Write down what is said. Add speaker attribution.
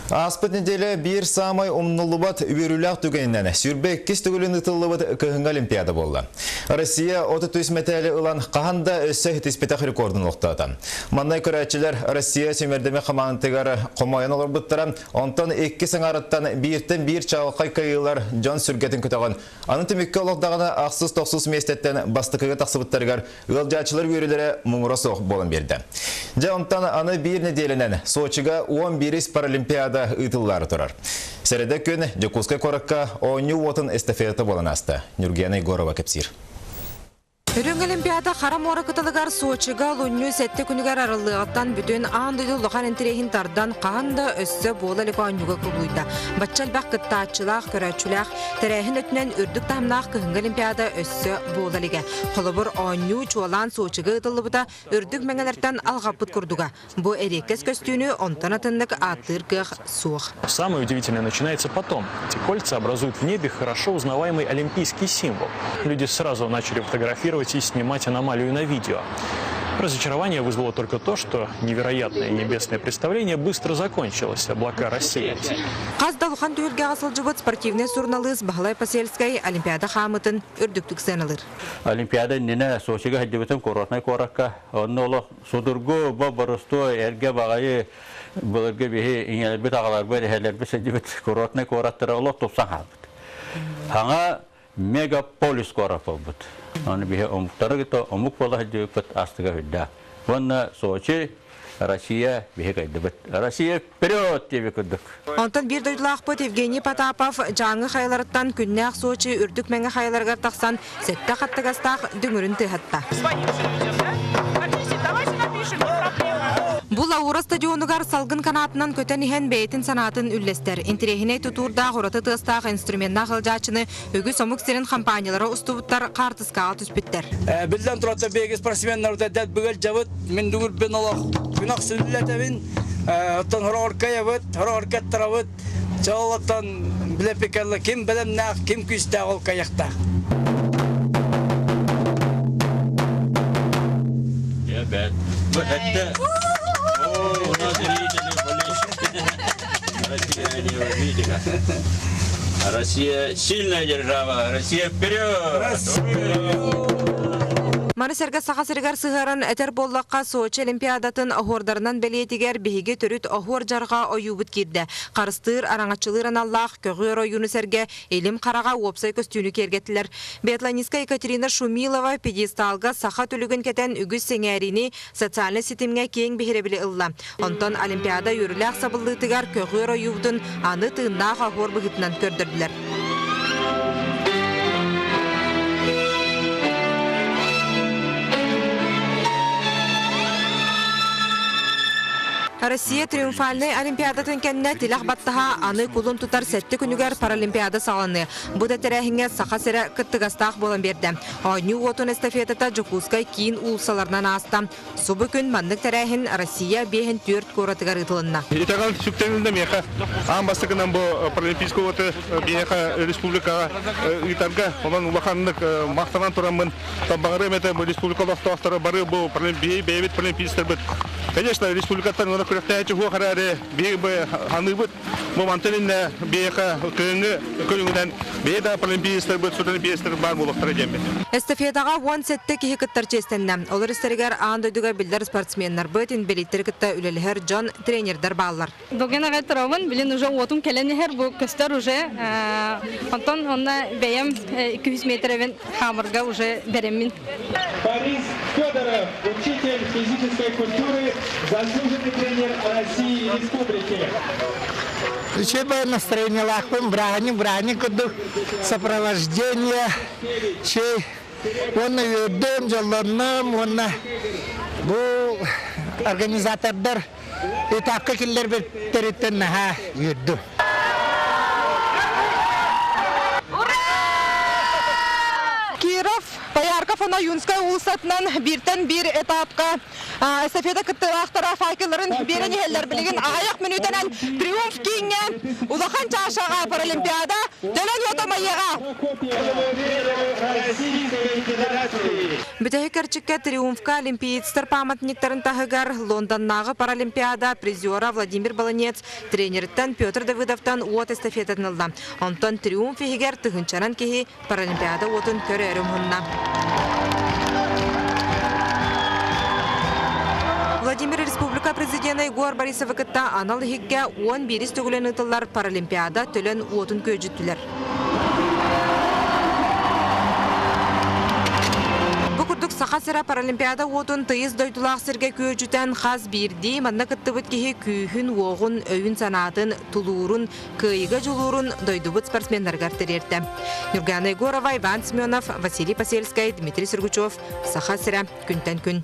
Speaker 1: Ааспыт неделя биир саамай умнуллубат үөрүүлээх түгэнинэн 22 төгүлүн ыытыллыбыт кыһыҥҥы Олимпиада буолла. Россия 33 мэтээли ылан хаһан да өссө ситиспэтэх рекордун олохтоото. Манна көрөөччүлэр Россия сүүмэрдэмэ хамаандатыгар хомойон олорбуттара, онтон икки саҥарыттан бииртэн биир чаҕылхай кыайыылар дьон сүргэтин көтөҕөн, аны түмүккэ олох даҕаны ахсыс-тохсус миэстэттэн бастакыга тахсыбыттарыгар Ыалдьааччылар үөрүүлэрэ муҥура суох буолан биэрдэ. Дьэ, онтон аны биир нэдиэлэнэн Сочига 11-ис Паралимпиада ыытыллаары турар. Сэрэдэ күн Дьокуускай куоракка оонньуу уотун эстафета буолан ааста. Нюргена Егорова кэпсиир.
Speaker 2: Үрүҥ Олимпиада Хара муора кытылыгар Сочига олунньу сэттэ күнүгэр арыллыаҕыттан бүтүн аан дойду улахан интэриэһин тардан хаһан да өссө буола илик оонньууга кубулуйда. Бачча элбэх кыттааччылаах, көрөөччүлээх тэрээһин өттүнэн үрдүк таһымнаах кыһыҥҥы Олимпиада өссө буола илигэ. Холобур, оонньуу чуолаан Сочига ыытыллыбыта үрдүк мэҥэлэртэн алҕаппыт курдуга. Бу эриэккэс көстүүнү онтон атыннык ааттыыр кыах суох.
Speaker 3: Самое удивительное начинается потом. Эти кольца образуют в небе хорошо узнаваемый олимпийский символ. Люди сразу начали фотографировать и снимать аномалию на видео. Разочарование вызвало только то, что невероятное небесное представление быстро закончилось, облака рассеялись.
Speaker 2: Хас да улахан түһүлгэҕэ сылдьыбыт спортивнай суруналыыс Баһылай Посельскай Олимпиада хаамытын үрдүктүк сыаналыыр.
Speaker 4: Олимпиада иннинэ Сочига сылдьыбытым курортнай куоракка. Онно олох судургу, боростуой, эргэ баҕайы былыргы биһи ийэлэрбит, аҕаларбыт, эһэлэрбит сылдьыбыт курортнай куораттара олох тупсан хаалбыт. Саҥа мегаполис куорат буолбут. Аны биһи омуктары кытта омук буола сылдьыбыппыт астыга үрдээх. Уонна Сочи Россия биһи кыайдыбыт. Россия вперед диэби курдук.
Speaker 2: Онтон биир дойдулаахпыт Евгений Потапов Дьааҥы хайаларыттан күннээх Сочи үрдүк мэҥэ хайаларыгар тахсан сэттэ хаттыгастаах дүҥүрүн тыаһатта. Бу Лаура стадионугар салгын канаатынан көтөн иһэн бэйэтин санаатын үллэстэр. Интэриэһинэй тутуурдаах ураты тыастаах инструменнаах ыалдьааччыны үгүс омук сирин хампаанньалара устубуттар, хаартыскаҕа түспүттэр.
Speaker 5: Биллэн турар, биһиги спортсменнарбыт эдэр быгылдьабыт, мин дүгүрбүн олох күнэх сүллэтэбин, оттон хороҕоркайабыт, хороҕоркаттарабыт, чолоттон билэпикалла ким бэлэмнээх, ким күүстээх ол кайахтаах.
Speaker 4: Бэт. Бу это... О, у нас зрители болельщики. Россия не видите. Россия сильная держава! Россия вперед!
Speaker 2: Маны сэргэ Саха сиригэр сыһыаран этэр буоллахха, Сочи Олимпиадатын оһуордарынан бэлиэтигэр биһиги төрүт оһуор дьарҕа ойуубут киирдэ. Харыстыыр, араҥаччылыыр аналлаах көҕүөр ойууну сэргэ илим хараҕа уопсай көстүүнү киэргэттилэр. Биатлонистка Екатерина Шумилова пьедесталга саха түлүгүн кэтэн үгүс сэҥээриини социальнай ситимҥэ киэҥ биһирэбили ылла. Онтон Олимпиада үөрүүлээх сабыллыытыгар көҕүөр ойуубутун аны тыыннаах оһуор быһыытынан көрдөрдүлэр. Россия триумфальнай олимпиадатын кэннэ тилэх баттаһа аны кулун тутар сэттэ күнүгэр Паралимпиада саҕаланыа. Бу да тэрээһиҥҥэ Саха сирэ кыттыгастаах буолан биэрдэ. Оонньуу уотун эстафетата Дьокуускай киин уулуссаларынан ааста. Субу күн маннык тэрээһин Россия биэһин түөрт куоратыгар ыытылынна.
Speaker 6: Итэҕэл сүктэнилинэ миэхэ аан бастакынан бу паралимпийскай уоты биһиэхэ республикаҕа ыытарга онон улаханнык махтанан тураммын баҕарыам этэ бу республика олохтоохторо бары бу бэйэбит паралимпийцтарбыт конечно республикаттан уонна күрэхтэһээччи суох эрээри биһиги ханыыбыт Бу мантан иннэ биһиэхэ кыһыҥҥы көрүҥүнэн бэйэ да паралимпиецтарбыт, сурдолимпиецтарбыт баар буолуохтара диэммит.
Speaker 2: Эстафетаҕа 17 киһи кыттар чиэстэннэ. Олор истэригэр аан дойдуга биллэр спортсменнарбыт, инбэлииттэри кытта үлэлэһэр дьон, тренердэр бааллар.
Speaker 7: Бүгүн аҕай тураммын, билин уже уотум кэлэн иһэр, бу көстөр уже. Онтон онно бэйэм 200 метрэбин хаамырга уже бэрэммин.
Speaker 8: Борис Федоров, учитель физической культуры, заслуженный тренер России и Республики.
Speaker 9: Үчүгэй настроениелаахпын, бырааһынньык бырааһынньык курдук сопровождение, чэй уонна үөрдүм, дьоллоннум уонна бу организатордар этапка киллэрбиттэриттэн наһаа үөрдүм.
Speaker 2: Киров Поярков уонна Юнскай уулуссатынан бииртэн биир этапка эстафета кыттыылаахтара факелларын биэрэн иһэллэр. Билигин аҕыйах мүнүүтэнэн Триумф кииҥҥэ улахан чашаҕа Паралимпиада төлөн уота умайыаҕа. Бүтэһик кэрчиккэ Триумфка олимпиецтар памятниктарын таһыгар Лондоннааҕы Паралимпиада призера Владимир Баланец тренериттэн Петр Давыдовтан уот эстафетатын ылла. Онтон Триумф иһигэр тыһыынчанан киһи Паралимпиада уотун көрөөрү муһунна. Владимир Республика президена Егор Борисовы кытта анал иһиккэ 11 төгүлэн ыытыллар Паралимпиада төлөн уотун күөдьүттүлэр. Бу курдук Саха сирэ Паралимпиада уотун тыйыс дойдулаах сиргэ күөдьүтэн хас биирдии манна кыттыбыт киһи күүһүн-уоҕун, өйүн-санаатын, тулуурун, кыайыыга дьулуурун дойдубут спортсменнарыгар тириэртэ. Нюргана Егорова, Иван Семенов, Василий Посельскай, Дмитрий Сергучев, Саха сирэ, күнтэн күн.